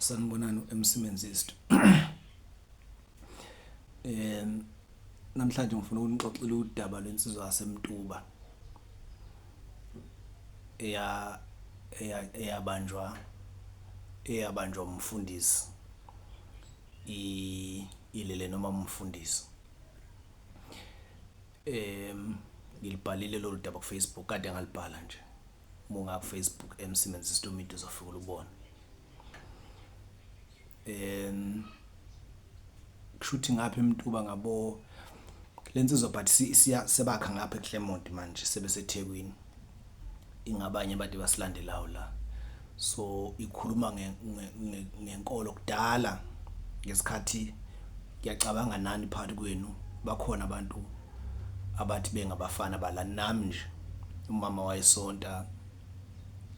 Sanibonani uMC Menzisto. Em namhlanje ngifuna ukunixoxela udaba lwensizwa yaseMtuba eya eyabanjwa eyabanjwa umfundisi ilele noma umfundisi. Ngilibhalile lolu daba ku-Facebook kade ngalibhala nje. Uma ungaya ku-Facebook MC Menzisto Media uzofike ulubone. Kushuthi ngapha eMtuba ngabo lensizwa but sebakha ngapha eClermont manje sebeseThekwini. Ingabanye abantu basilandelayo la. So ikhuluma ngenkolo kudala ngesikhathi ngiyacabanga nani phakathi kwenu bakhona abantu abathi bengabafana bala nami nje umama wayesonta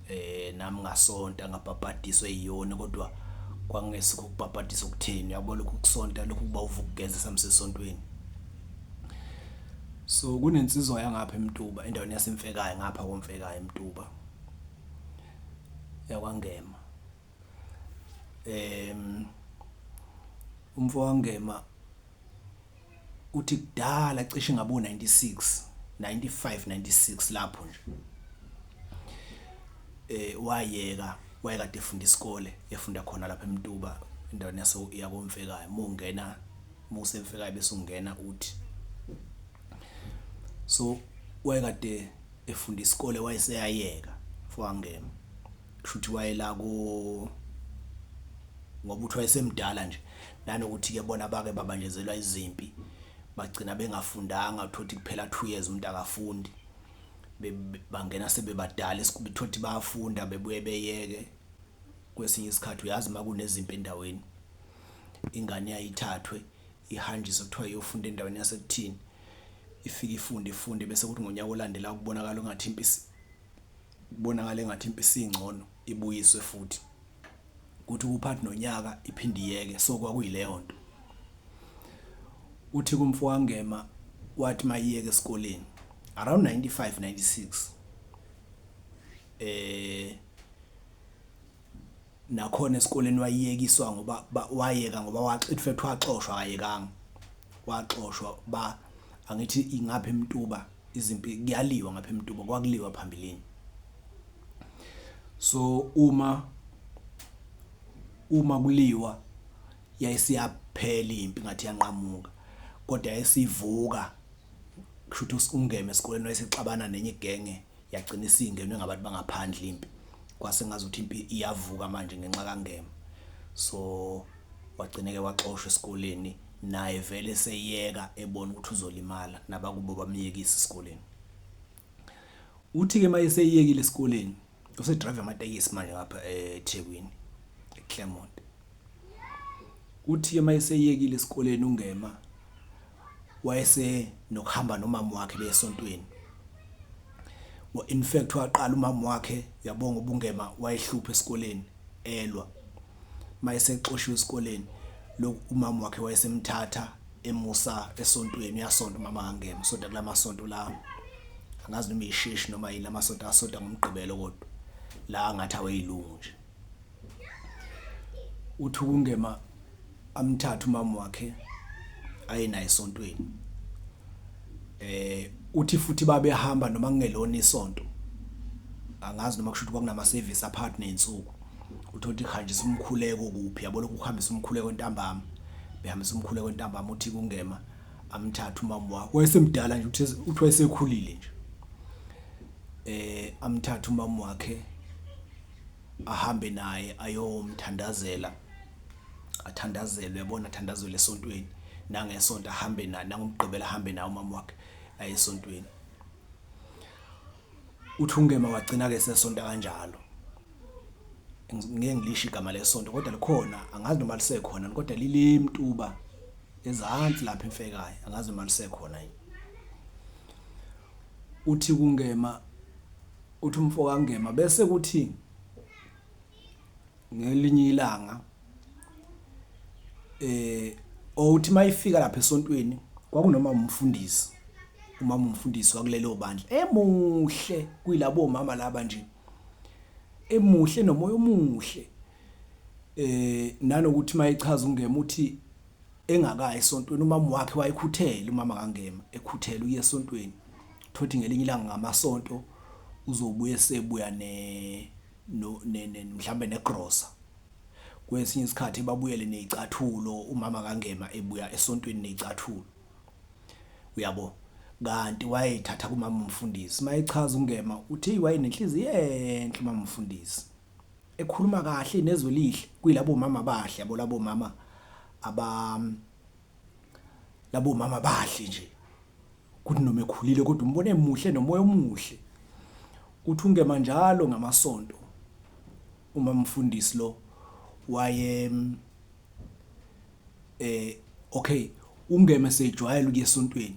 eh nami ngasonta ngabhabhadiswa eyiyona kodwa kwangesikho ukubhabhadiswa okutheni uyabo lokhu kusonta lokhu kuba uvukugeza samsesontweni. So kunensizwa yangapha eMtuba endaweni yaseMfekayo ngapha koMfekayo eMtuba yakwaNgema. Umfo kaNgema uthi kudala cishe ngabo 96 95 96 lapho nje wayeka wayekade efunda isikole efunda khona lapha eMtuba endaweni yase yakoMfekayo uma ungena uma useMfekayo bese ungena uthi so wayekade efunda isikole wayeseyayeka mfowangema kushuthi wayela ku ngoba uthi wayesemdala nje nanokuthi ke bona bake babanjezelwa izimpi bagcina bengafundanga uthothi kuphela 2 years umuntu akafundi bangena sebebadala thothi bayafunda bebuye beyeke kwesinye isikhathi uyazi uma kunezimpi endaweni ingane yayithathwe ihanjiswe kuthiwa iyofunda endaweni yasekuthini ifike ifunde ifunde bese kuthi ngonyaka olandelayo kubonakala ungathi impi kubonakala engathi impi isingcono ibuyiswe futhi kuthi kuphathi nonyaka iphinde iyeke so kwakuyileyo nto. Uthi kumfo kaNgema wathi mayiyeke esikoleni around 95 96 eh nakhona esikoleni wayiyekiswa ngoba wayeka ngoba in fact waxoshwa akayekanga waxoshwa ba angithi ingapha eMtuba izimpi kuyaliwa ngapha eMtuba kwakuliwa phambilini. So uma uma kuliwa yayisiyaphela impi ngathi yanqamuka kodwa yayisivuka kusho ukuthi uNgema esikoleni wayesexabana nenye igenge yagcina isingenwe ngabantu bangaphandle impi kwase ngazuthi impi iyavuka manje ngenxa kaNgema. So wagcine ke waxoshwa esikoleni naye vele seyeka ebona ukuthi uzolimala nabakubo bamyekisa esikoleni. Uthi-ke uma eseyekile esikoleni usedrayiva amatekisi manje ngapha eThekwini eClermont. Uthi-ke uma eseyekile esikoleni uNgema wayese nokuhamba nomama wakhe beye esontweni. In fact waqala umama wakhe uyabonga ubuNgema wayehlupha esikoleni elwa. Mayesexoshiwe esikoleni lokhu umama wakhe wayesemthatha emusa esontweni uyasonta umama kaNgema usonta kulamasonto la angazi noma isheshi noma yini lamasonto asonta ngoMgqibelo kodwa la ngathi aweyilungu nje. Uthi uNgema amthathe umama wakhe aye naye esontweni eh uthi futhi babehamba noma kungelona isonto angazi noma kusho ukuthi kwakunama service aphakathi nezinsuku uthola ukuthi kuhanjiswa umkhuleko kuphi yabo lokhu kuhambisa umkhuleko ntambama behambisa umkhuleko ntambama uthi kungema amthathe umama wakhe wayesemdala nje uthi uthi wayesekhulile nje eh amthathe umama wakhe ahambe naye ayomthandazela athandazelwe yabona athandazelwe esontweni nangesonto ahambe naye nangomgqibelo ahambe naye umama wakhe aye esontweni. Uthi uNgema wagcina ke sesonta kanjalo. Ngeke ngilisho igama lesonto kodwa likhona angazi noma lisekhona kodwa lile Mtuba ezansi lapha eMfekayo angazi noma lisekhona yini. Uthi kuNgema uthi umfo kaNgema bese kuthi ngelinye ilanga eh owuthi mayifika lapha esontweni kwakunoma umfundisi umama umfundisi wakulelo bandla emuhle kuyilabo mama laba nje emuhle nomoya omuhle. Nanokuthi mayechaza uNgema uthi engakayi esontweni umama wakhe wayekhuthele umama kaNgema ekhuthele uye esontweni. Thothi ngelinye ilanga ngamasonto uzobuye sebuya ne no mhlambe negrosa. Kwesinye isikhathi babuyele nezicathulo umama kaNgema ebuya esontweni nezicathulo. Uyabo? Kanti wayeyithatha kumama umfundisi. Mayechaza uNgema uthi wayenenhliziyo enhle umama umfundisi. Ekhuluma kahle nezwi elihle kuyilabo mama bahle yabo labo mama aba labo mama bahle nje. Kuthi noma ekhulile kodwa umbone emuhle nomoya omuhle. Uthi uNgema njalo ngamasonto uma mfundisi lo waye eh okay uNgema sejwayele ukuya esontweni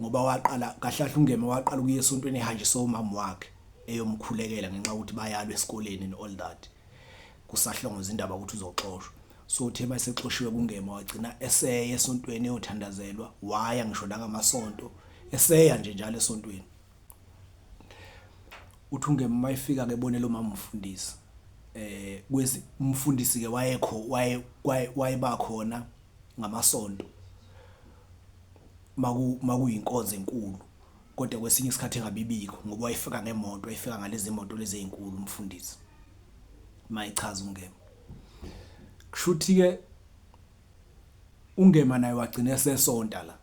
ngoba waqala kahlahle uNgema waqala ukuya esontweni ehanjiswa umama wakhe eyomkhulekela ngenxa yokuthi bayalwa esikoleni and all that kusahlongoza indaba ukuthi uzoxoshwa. So uthe masexoshiwe kuNgema wagcina eseya esontweni eyothandazelwa waya ngisho nangamasonto eseya nje njalo esontweni. Uthi uNgema mayefika ke ebone lo mama umfundisi eh kwezi umfundisi ke wayekho waye wayeba khona ngamasonto maku makuyinkonzo enkulu kodwa kwesinye isikhathi engabibikho ngoba wayefika ngemoto wayefika ngalezi moto lezi ezinkulu umfundisi mayichaza uNgema. Kushuthi ke uNgema naye wagcina esesonta la.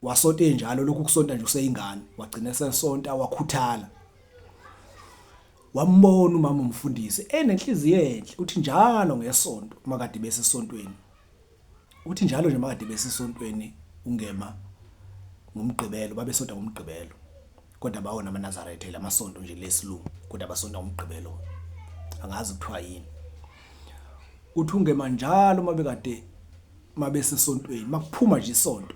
Wasonta enjalo lokhu kusonta nje useyingane, wagcina esesonta wakhuthala. Wambona umama umfundisi enenhliziyo enhle uthi njalo ngesonto makade besesontweni. Uthi njalo nje makade besesontweni uNgema ngoMgqibelo babesonta ngoMgqibelo. Kodwa bawona amaNazaretha lamasonto nje lesilungu kodwa basonta ngoMgqibelo. Angazi kuthiwa yini. Uthi uNgema njalo uma bekade mabesesontweni makuphuma nje isonto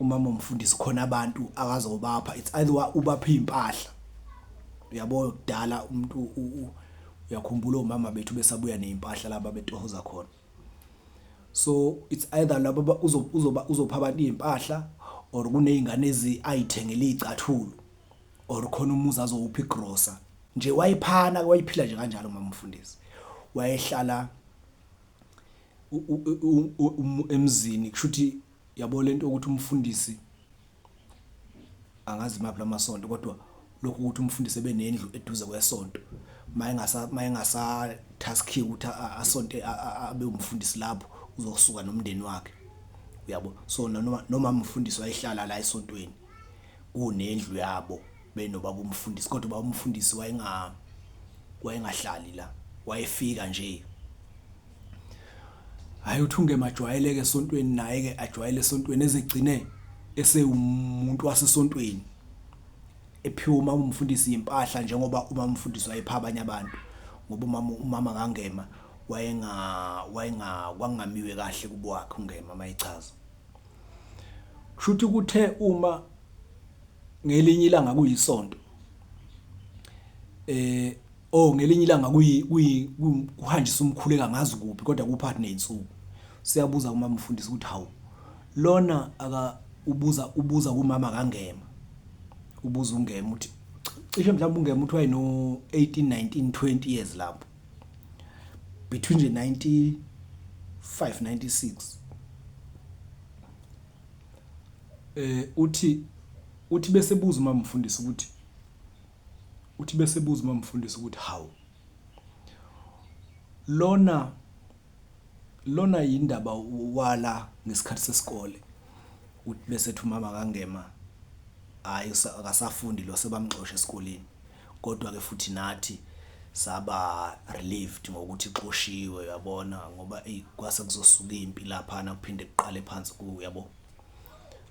umama umfundisi khona abantu akazobapha it's either ubapha impahla uyabo kudala umuntu uyakhumbula omama bethu besabuya nezimpahla laba betohoza khona so it's either laba uzoba uzopha abantu izimpahla or kunezingane ezi ayithengele izicathulo or khona umuzi azowupha igrosa nje wayiphana wayiphila nje kanjalo mama umfundisi wayehlala emzini kushuthi yabo lento ukuthi umfundisi angazi maphi lamasonto kodwa lokhu ukuthi umfundisi ebenendlu eduze kwesonto mayengasa mayengasa taskiwe ukuthi asonte abe umfundisi lapho uzosuka nomndeni wakhe uyabo. So noma noma umfundisi wayehlala la esontweni kunendlu yabo benobaba umfundisi kodwa ubaba umfundisi wayenga wayengahlali la wayefika nje. Hayi uthi uNgema ajwayeleke esontweni naye ke ajwayele esontweni ezegcine esewumuntu wasesontweni ephiwa uma umfundisi impahla njengoba uma umfundisi wayepha abanye abantu ngoba umama umama kaNgema wayenga wayenga kwangamiwe kahle kubo wakhe uNgema mayichaza. Kushuthi kuthe uma ngelinye ilanga kuyisonto eh oh ngelinye ilanga kuyi kuyi kuhanjiswa umkhuleko angazi kuphi kodwa kuphakathi nezinsuku siyabuza kumama umfundisi ukuthi hawu lona aka ubuza ubuza kumama kaNgema ubuza uNgema uthi cishe mhlawumbe uNgema uthi wayeno 18 19 20 years lapho between nje 95 96 eh uthi uthi bese buza umama umfundisi ukuthi uthi bese buza umama umfundisi ukuthi hawu lona lona yindaba wala ngesikhathi sesikole uthi bese ethi umama kaNgema hayi akasafundi lo sebamxosha esikoleni kodwa ke futhi nathi saba relieved ngokuthi ixoshiwe uyabona ngoba ey kwase kuzosuka impi lapha na kuphinde kuqale phansi ku yabo.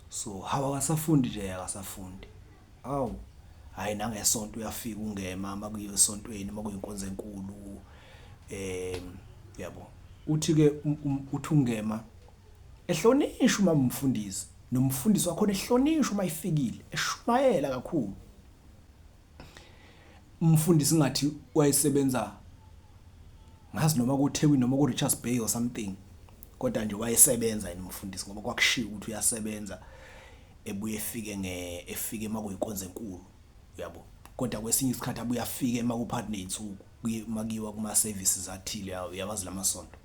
So hawu akasafundi nje akasafundi. Awu hayi nangesonto uyafika uNgema makuyiwe esontweni makuyinkonzo enkulu eh yabo. Uthi ke uthi uNgema ehlonishwa umama umfundisi nomfundisi wakhona ehlonishwa uma ifikile eshumayela kakhulu. Umfundisi ngathi wayesebenza ngazi noma kuThekwini noma ku-Richards Bay or something kodwa nje wayesebenza yena umfundisi ngoba kwakushiwo ukuthi uyasebenza ebuye efike nge efike uma kuyinkonzo enkulu uyabo. Kodwa kwesinye isikhathi abuye afike uma kuphakathi nezinsuku makuyiwa kuma services athile uyawazi lamasonto.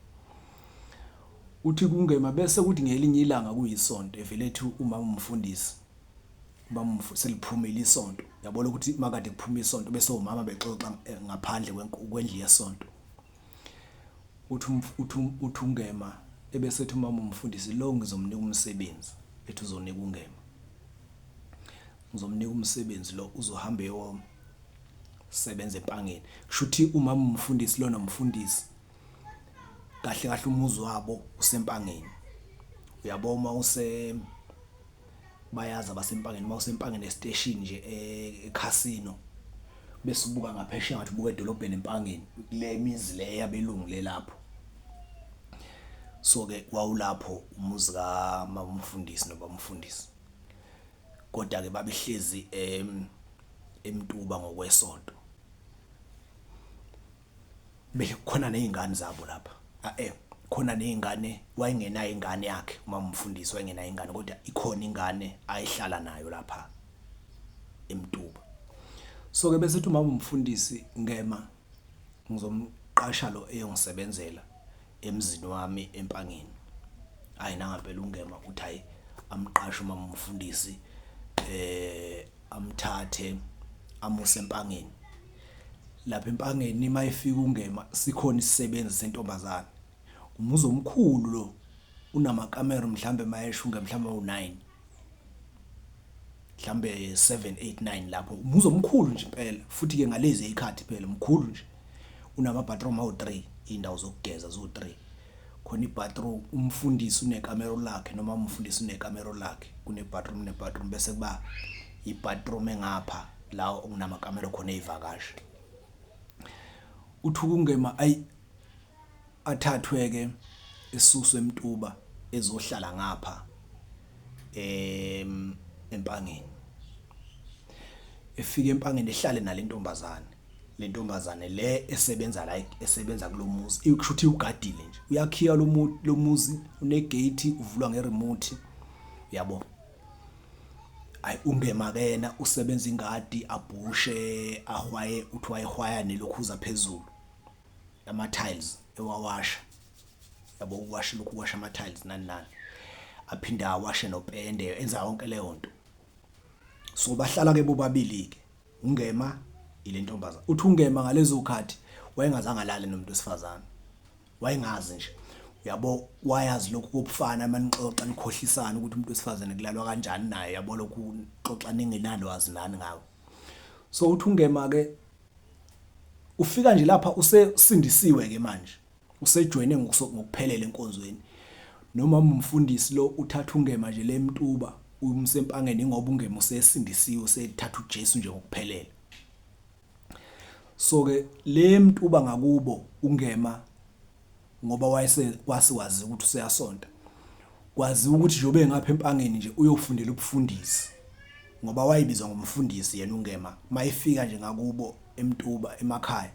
Uthi kungema bese kuthi ngelinye ilanga kuyisonto evele ethi umama umfundisi umama seliphumile isonto yabona ukuthi makade kuphuma isonto bese omama bexoxa eh, ngaphandle kwendlu yesonto. Uthi uthi uthi uNgema ebesethi umama umfundisi lo ngizomnika umsebenzi ethi uzonika uNgema. Ngizomnika umsebenzi lo uzohamba eyosebenza empangeni. Kushuthi umama umfundisi lo nomfundisi kahle kahle umuzi wabo usempangeni. Uyabo uma use bayazi abasempangeni uma usempangeni esiteshini nje eCasino bese ubuka ngaphesheya ngathi ubuka edolobheni empangeni kule mizi le yabelungu le lapho so ke wawulapho umuzi kamamfundisi nobamfundisi kodwa ke babehlezi emtuba ngokwesonto Bekhona nezingane zabo lapha. Eh khona nezingane wayengenayo ingane yakhe uma umfundisi wayengenayo ingane kodwa ikhona ingane ayihlala nayo lapha eMtuba. So ke bese uthi umama umfundisi ngema ngizomqasha lo eyongisebenzela emzini wami eMpangeni. Hayi nangampela uNgema uthi hayi amqashe umama umfundisi eh amthathe amuse eMpangeni. Lapha eMpangeni uma efika uNgema sikhona isisebenzi sentombazane. Umuzi omkhulu lo unamakamero mhlambe mayesho uNgema mhlambe awu-9. Mhlambe 7 8 9 lapho umuzi omkhulu nje impela futhi ke ngalezi izikhathi phela mkhulu nje. Unama bathroom awu-3 indawo zokugeza ziwu-3. Khona i-bathroom umfundisi unekamero lakhe noma umfundisi unekamero lakhe kune bathroom ne bathroom bese kuba i-bathroom engapha la okunamakamero khona ezivakashi. Uthi ukungema ayi athathwe ke esuswe eMtuba ezohlala ngapha em eMpangeni. Efika eMpangeni ehlale nalentombazane. Lentombazane le esebenza la esebenza kulomuzi ikusho ukuthi ugadile nje. Uyakhiya lo muzi unegate uvulwa ngeremote uyabo. Ayi uNgema ke yena usebenza ingadi abhushe ahwaye uthi wayehwaya nelokhuza phezulu ama tiles ewawasha yabo uwasha lokhu uwasha ama tiles nani nani aphinde awashe nopende enza yonke leyo nto so bahlala ke bobabili ke uNgema ilentombazana uthi uNgema ngalezo khathi wayengazange alale nomuntu wesifazane Wayengazi nje. Uyabo wayazi lokhu kobufana manixoxa nikhohlisana ukuthi umuntu wesifazane kulalwa kanjani naye yabo lokhu xoxa ningenalwazi nani ngako. So uthi uNgema ke ufika nje lapha usesindisiwe ke manje. Usejoyine ngokuphelele enkonzweni. Noma umfundisi lo uthatha uNgema nje lemtuba umsempangeni ngoba uNgema usesindisiwe usethatha uJesu nje ngokuphelele. So ke le mtuba ngakubo uNgema ngoba wayese kwasiwazi ukuthi useyasonta kwaziwa ukuthi njengoba engapha empangeni nje uyofundela ubufundisi ngoba wayebizwa ngomfundisi yena uNgema mayefika nje ngakubo eMtuba emakhaya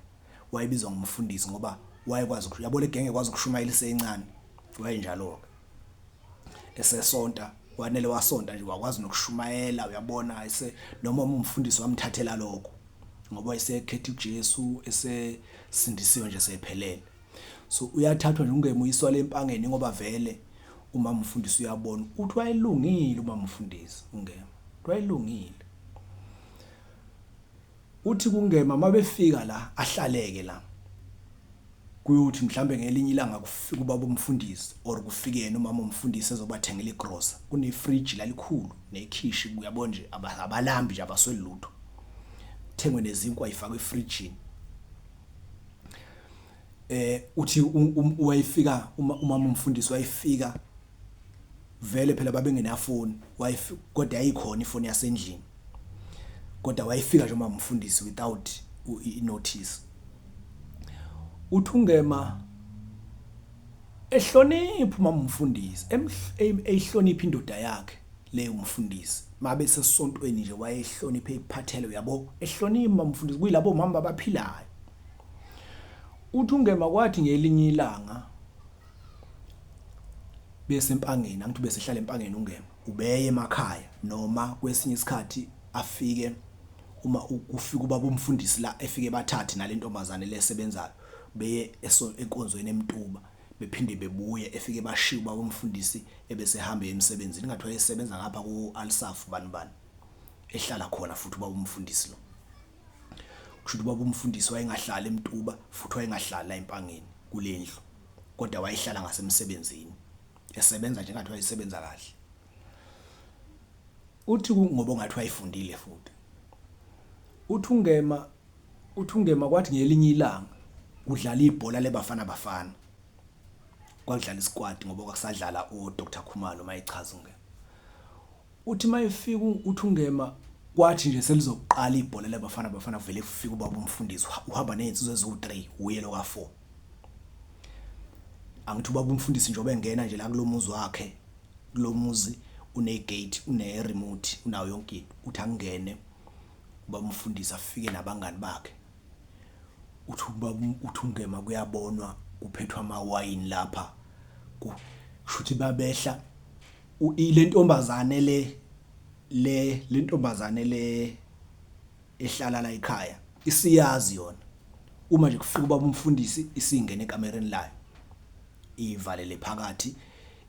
wayebizwa ngomfundisi ngoba wayekwazi yabo le genge ekwazi ukushumayela isencane wayenjalo ke esesonta wanele wasonta nje wakwazi nokushumayela uyabona ese noma umfundisi wamthathela lokho ngoba esekhetha uJesu esesindisiwe nje sephelele so uyathathwa nje ungema uyiswa lempangeni ngoba vele uma umfundisi uyabona uthi wayelungile uma umfundisi ungema wayelungile Uthi kuNgema mabefika la ahlaleke la kuyothi mhlambe ngelinye ilanga kufika ubaba umfundisi or kufike yena umama umfundisi ezobathengela igrosa kune fridge lalikhulu nekhishi uyabo nje abalambi nje abasweli lutho kuthengwe nezinkwa ifakwe efridgini eh uthi wayefika umama umfundisi wayefika vele phela babengenafoni kodwa yayikhona ifoni yasendlini kodwa wayefika nje umama umfundisi without i-notice uthi ungema ehlonipha umama umfundisi eyihlonipha indoda yakhe leyo umfundisi mabe sesontweni nje wayehlonipha iphathele uyabo ehlonipha umama umfundisi kuyilabo mama abaphilayo uthi ungema kwathi ngelinye ilanga besempangeni angithi besehlala empangeni ungema ubeye emakhaya noma kwesinye isikhathi afike uma kufika ubaba umfundisi la efike bathathe nalentombazane lesebenzayo beye enkonzweni eMtuba bephinde bebuye efike bashiye ubaba umfundisi ebese ehamba emsebenzini ngathi wayesebenza ngapha ku Alsaf bani bani ehlala khona futhi ubaba umfundisi lo. Kusho ukuthi ubaba umfundisi wayengahlali eMtuba futhi wayengahlali la eMpangeni kulendlu kodwa wayehlala ngasemsebenzini esebenza nje ngathi wayesebenza kahle. Uthi ngoba ungathi wayefundile futhi. Uthi uNgema uthi uNgema kwathi ngelinye ilanga kudlala ibhola leBafana Bafana. Kwakudlala isikwati ngoba kwakusadlala uDr Khumalo mayechaza uNgema. Uthi mayefika uthi uNgema kwathi nje selizoqala ibhola leBafana Bafana vele kufika ubaba umfundisi uhamba nezinsizwa eziwu-3 uye lo ka-4. Angithi ubaba umfundisi njengoba engena nje la kulomuzi wakhe kulomuzi une-gate une-remote unayo yonke into uthi angene ubaba umfundisi afike nabangani bakhe uthi ubaba uthi uNgema kuyabonwa kuphethwa amawayini lapha kushuthi babehla ile ntombazane le le lentombazane le ehlala la ekhaya isiyazi yona uma nje kufika ubaba umfundisi isingena ekamereni layo ivalele phakathi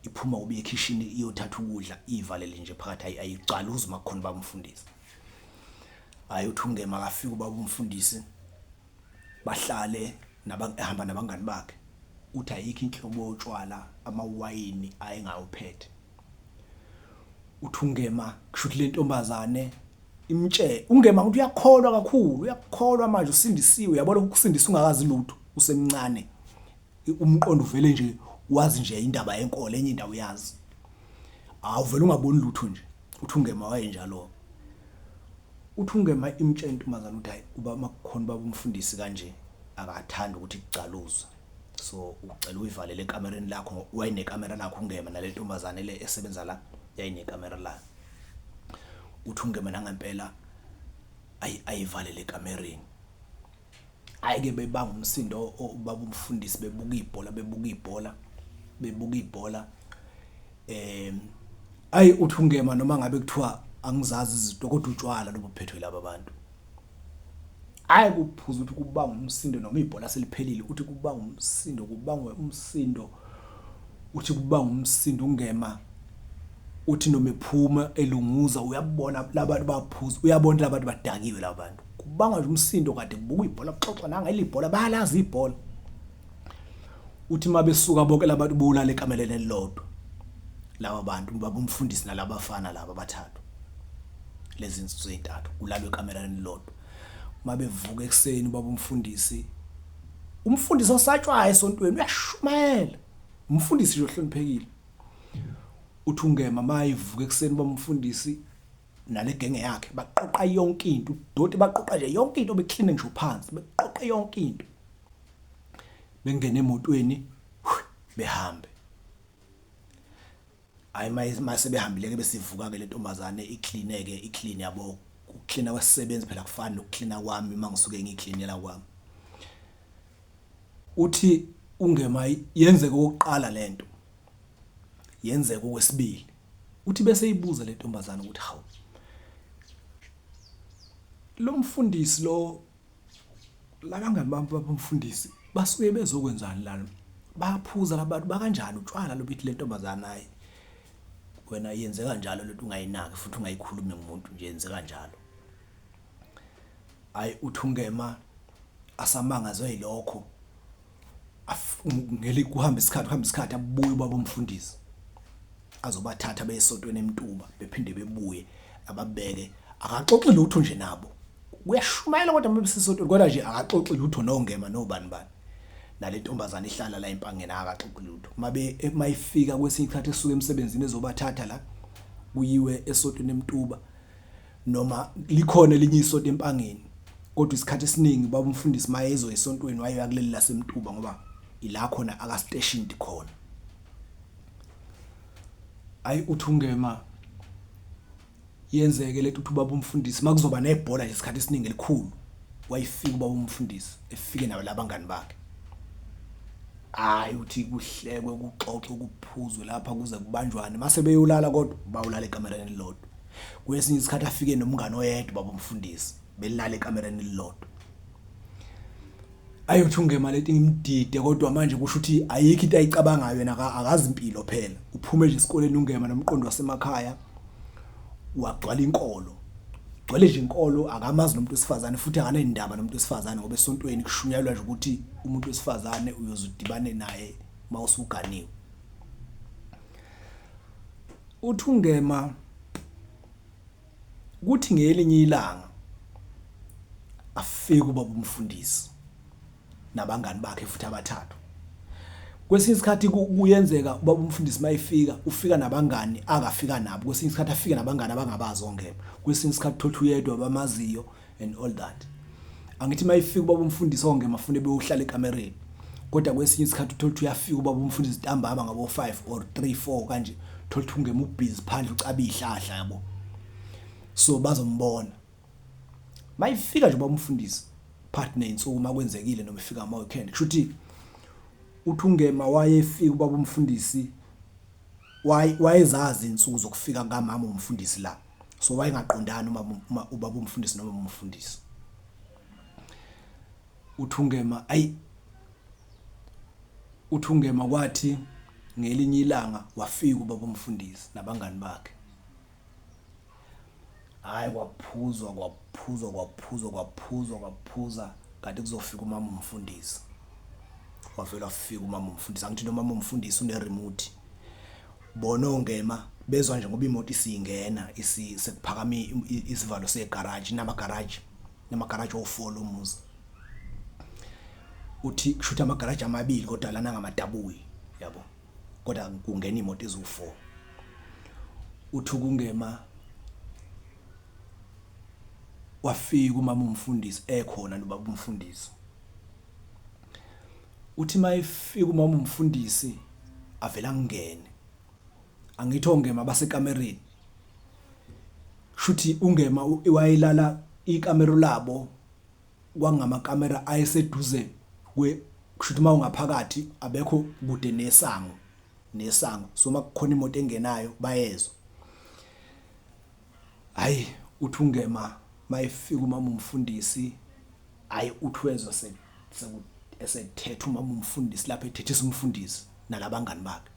iphuma ubuye ekhishini iyothatha ukudla ivalele nje phakathi ayigcaluzi uma kukhona ubaba umfundisi. Hhayi uthi uNgema akafike ubaba umfundisi bahlale ehamba nabangani bakhe uthi ayikho inhlobo yotshwala amawayini ayengawuphethe. Uthi uNgema kusho ukuthi le ntombazane imtshele uNgema ukuthi uyakholwa kakhulu uyakholwa manje usindisiwe uyabona ukusindisa ungakazi lutho usemncane umqondo uvele nje wazi nje indaba yenkolo enye indawo uyazi awuvele ungaboni lutho nje uthi uNgema wayenjalo uthi uNgema imtshela intombazane ukuthi hayi uba makukhona ubaba umfundisi kanje akathandi ukuthi kucaluzwe so ucela uyivalele ekamereni lakho wayenekamera lakho uNgema nale ntombazane le esebenza la yayinekamera layo uthi uNgema nangempela ayivalele ekamereni. Hhayi ke bebanga umsindo ubaba umfundisi bebuka ibhola bebuka ibhola bebuka ibhola ayi uthi uNgema noma ngabe kuthiwa angizazi izinto kodwa utshwala lobu buphethwe laba bantu. Hhayi kuphuza ukuthi kubanga umsindo noma ibhola seliphelile uthi kubanga umsindo kubangwe umsindo uthi kubanga umsindo uNgema uthi noma ephuma elunguza uyabona labantu baphuza uyabona labantu badakiwe labantu kubangwa nje umsindo kade kubukwa ibhola kuxoxwa nangeli ibhola bayalazi ibhola uthi uma besuka bonke labantu bolala ekameleni elilodwa laba bantu baba umfundisi nalabafana laba abathathu lezi zinsuku ezintathu kulalwe ekameleni elilodwa uma bevuka ekuseni baba umfundisi umfundisi osatshwayo esontweni uyashumayela umfundisi nje ohloniphekile uthi uNgema mayivuka ekuseni bamfundisi nale genge yakhe baqoqa yonke into udoti baqoqa nje yonke into bekline ngisho phansi beqoqe yonke into bengene emotweni behambe hayi mase behambile ke besivuka ke lentombazane iclean ke iclean yabo ukucleana kwesisebenzi phela kufani nokucleana kwami uma ngisuke ngicleanela kwami uthi uNgema yenzeke okokuqala lento yenzeke okwesibili uthi bese ibuza le ntombazane ukuthi hawu lo mfundisi lo labangani bami babamfundisi basuke bezokwenzani lana baphuza labantu bakanjani utshwala lobithi le ntombazane hayi wena yenzeka njalo lento ungayinaki futhi ungayikhulumi ngumuntu nje yenzeka njalo hayi uthi uNgema asamangazwe yilokho ngeli kuhamba isikhathi kuhamba isikhathi abuye ubaba umfundisi azobathatha beyesontweni eMtuba bephinde bebuye ababeke akaxoxi lutho nje nabo kuyashumayela kodwa uma besesontweni kodwa nje akaxoxi lutho noNgema nobani bani nale ntombazane ihlala la eMpangeni akaxoxi lutho mabe mayifika kwesinye isikhathi esuka emsebenzini ezobathatha la kuyiwe esontweni eMtuba noma likhona elinye isonto eMpangeni kodwa isikhathi esiningi baba umfundisi mayezo esontweni wayeya kuleli laseMtuba ngoba ila khona aka stationed khona ayi uthi uNgema yenzeke lento uthi ubaba umfundisi makuzoba nebhola nje isikhathi esiningi elikhulu wayifika ubaba umfundisi efike nawo labangani bakhe hayi uthi kuhlekwe kuxoxwe kuphuzwe lapha kuze kubanjwane mase beyolala kodwa bawulala ekamereni elilodwa kwesinye isikhathi afike nomngane oyedwa baba umfundisi. Belala ekamereni elilodwa. Ayothi ungema leti ngimdide kodwa manje kusho ukuthi ayikho into ayicabangayo yena akazi impilo phela. Uphume nje esikoleni ungema nomqondo wasemakhaya wagcwala inkolo. Gcwele nje inkolo akamazi nomuntu wesifazane futhi akanendaba nomuntu wesifazane ngoba esontweni kushunyayelwa nje ukuthi umuntu wesifazane uyozudibane naye mawusuganiwe. Uthi ungema kuthi ngelinye ilanga afike ubaba umfundisi nabangani bakhe futhi abathathu. Kwesinye isikhathi kuyenzeka ubaba umfundisi mayefika ufika nabangani akafika nabo, kwesinye isikhathi afike nabangani abangabazi ongema, kwesinye isikhathi uthola uyedwa abamaziyo and all that. Angithi mayefika ubaba umfundisi ongema afune beyohlala ekamereni, kodwa kwesinye isikhathi uthola ukuthi uyafika ubaba umfundisi ntambama ngabo 5 or 3 4 kanje, uthola ukuthi ungema ubhizi phandle ucaba izihlahla yabo, so bazombona. Mayifika nje ubaba umfundisi phakathi nezinsuku makwenzekile noma ifika ama weekend, kusho ukuthi uthi ungema wayefika ubaba umfundisi wayezazi insuku zokufika kamama umfundisi la, so wayengaqondani uma ubaba umfundisi noma umfundisi. Uthi ungema ayi uthi ungema kwathi ngelinye ilanga wafika ubaba umfundisi nabangani bakhe. Hayi kwaphuzwa kwaphuzwa kwaphuzwa kwaphuzwa kwaphuza kanti kuzofika umama umfundisi. Wavela wafika umama umfundisi, angithi nomama umfundisi une remote. Bona ongema bezwa nje ngoba imoto isingena sekuphakama isivalo segarage, namagaraji namagaraji owu4 lomuzi. Uthi kushuthi amagaraji amabili kodwa lana ngamadabuyi yabo, kodwa kungena imoto eziwu4. Uthi kungema wafika umama umfundisi ekhona nobaba umfundisi. Uthi mayefika umama umfundisi avela ngene, angithi ongema basekamereni, shuthi ungema wayelala ikamero labo kwangamakamera ayeseduze kwe, kushuthi uma ungaphakathi abekho kude nesango nesango, so makukhona imoto engenayo bayezwa. Hayi uthi ungema mayefika umama umfundisi, hayi uthi wezwa esethetha umama umfundisi lapha ethethisa umfundisi nalabangani bakhe.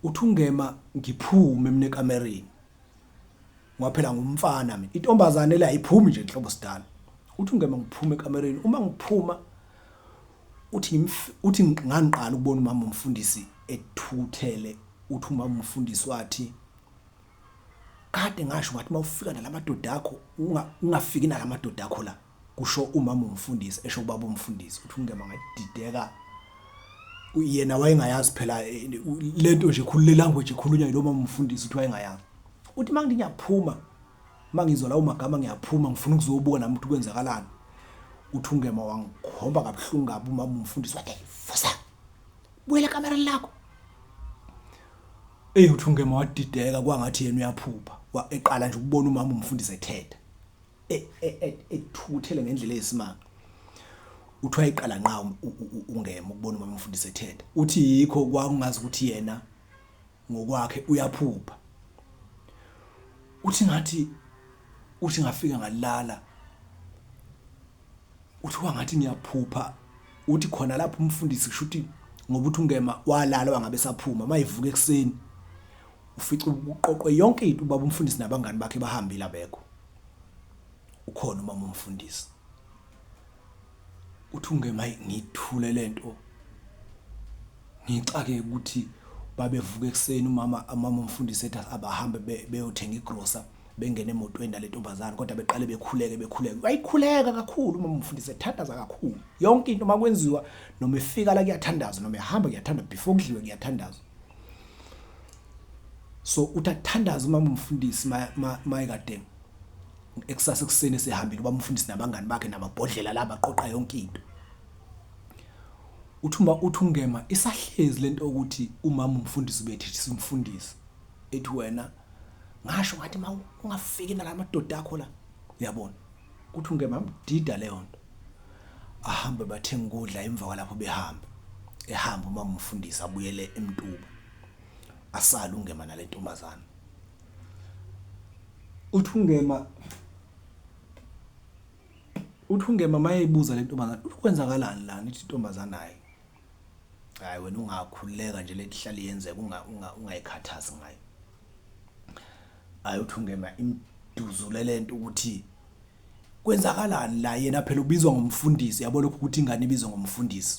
Uthi ungema ngiphume mina ekamereni ngoba phela ngumfana mina, intombazane le ayiphumi nje inhlobo sidala. Uthi ungema ngiphume ekamereni, uma ngiphuma uthi uthi ngangiqala ukubona umama umfundisi ethuthele. Uthi umama umfundisi wathi kade ngasho ngathi mawufika nalamadoda akho ungafiki nalamadoda akho la, kusho umama umfundisi esho ubaba umfundisi. Uthi ungema ngadideka, yena wayengayazi phela lento nje khulule language ekhulunywa yilo mama umfundisi, uthi wayengayazi. Uthi mangithi ngiyaphuma mangizwa lawo magama ngiyaphuma ngifuna ukuzobuka nami ukuthi kwenzakalani. Uthi ungema wangikhomba kabuhlungu kabi umama umfundisi wathi vusa buyela ekamereni lakho. Ey uthi ungema wadideka kwangathi yena uyaphupha, eqala nje ukubona umama umfundisi ethetha ethukuthele ngendlela eyisimanga. Uthi wayiqala nqa ungema ukubona umama umfundisi ethetha. Uthi yikho kwakungazi ukuthi yena ngokwakhe uyaphupha. Uthi ngathi uthi ngafika ngalala, uthi kwangathi ngiyaphupha. Uthi khona lapho umfundisi kusho ukuthi ngoba uthi ungema walala wangabe saphuma, mayivuka ekseni ufica uqoqwe yonke into, ubaba umfundisi nabangani bakhe bahambile abekho, ukhona umama umfundisi. Uthi ungema ngithule lento ngixake ukuthi babevuka ekseni umama umama umfundisi ethi abahambe beyothenga igrosa, bengena emotweni nalentombazana, kodwa beqale bekhuleke bekhuleke. Wayikhuleka kakhulu umama umfundisi ethandaza kakhulu, yonke into makwenziwa noma efika la kuyathandazwa, noma ehamba kuyathandazwa, before kudliwe kuyathandazwa. So uthi athandaze umama umfundisi mayekade ekusasa ekuseni esehambile ubaba umfundisi nabangani bakhe namabhodlela la baqoqa yonke into. Uthi uma uthi ungema isahlezi lento ukuthi umama umfundisi ubethethisa umfundisi ethi wena ngasho ngathi ma ungafiki nalamadoda akho la, uyabona. Uthi ungema mdida leyo nto, ahambe bathenga ukudla, emva kwalapho behamba ehamba umama umfundisi abuyele eMtuba, asale ungema nalentombazana. Uthi ungema Uthi uNgema mayeyibuza le ntombazana, uthi kwenzakalani lana? Ithi intombazana, hayi hayi, wena ungakhululeka nje, lento ihlale yenzeka, ungayikhathazi ngayo. Hayi, uthi uNgema imduzule lento ukuthi kwenzakalani la. Yena phela ubizwa ngomfundisi, yabo, lokhu ukuthi ingane ibizwa ngomfundisi.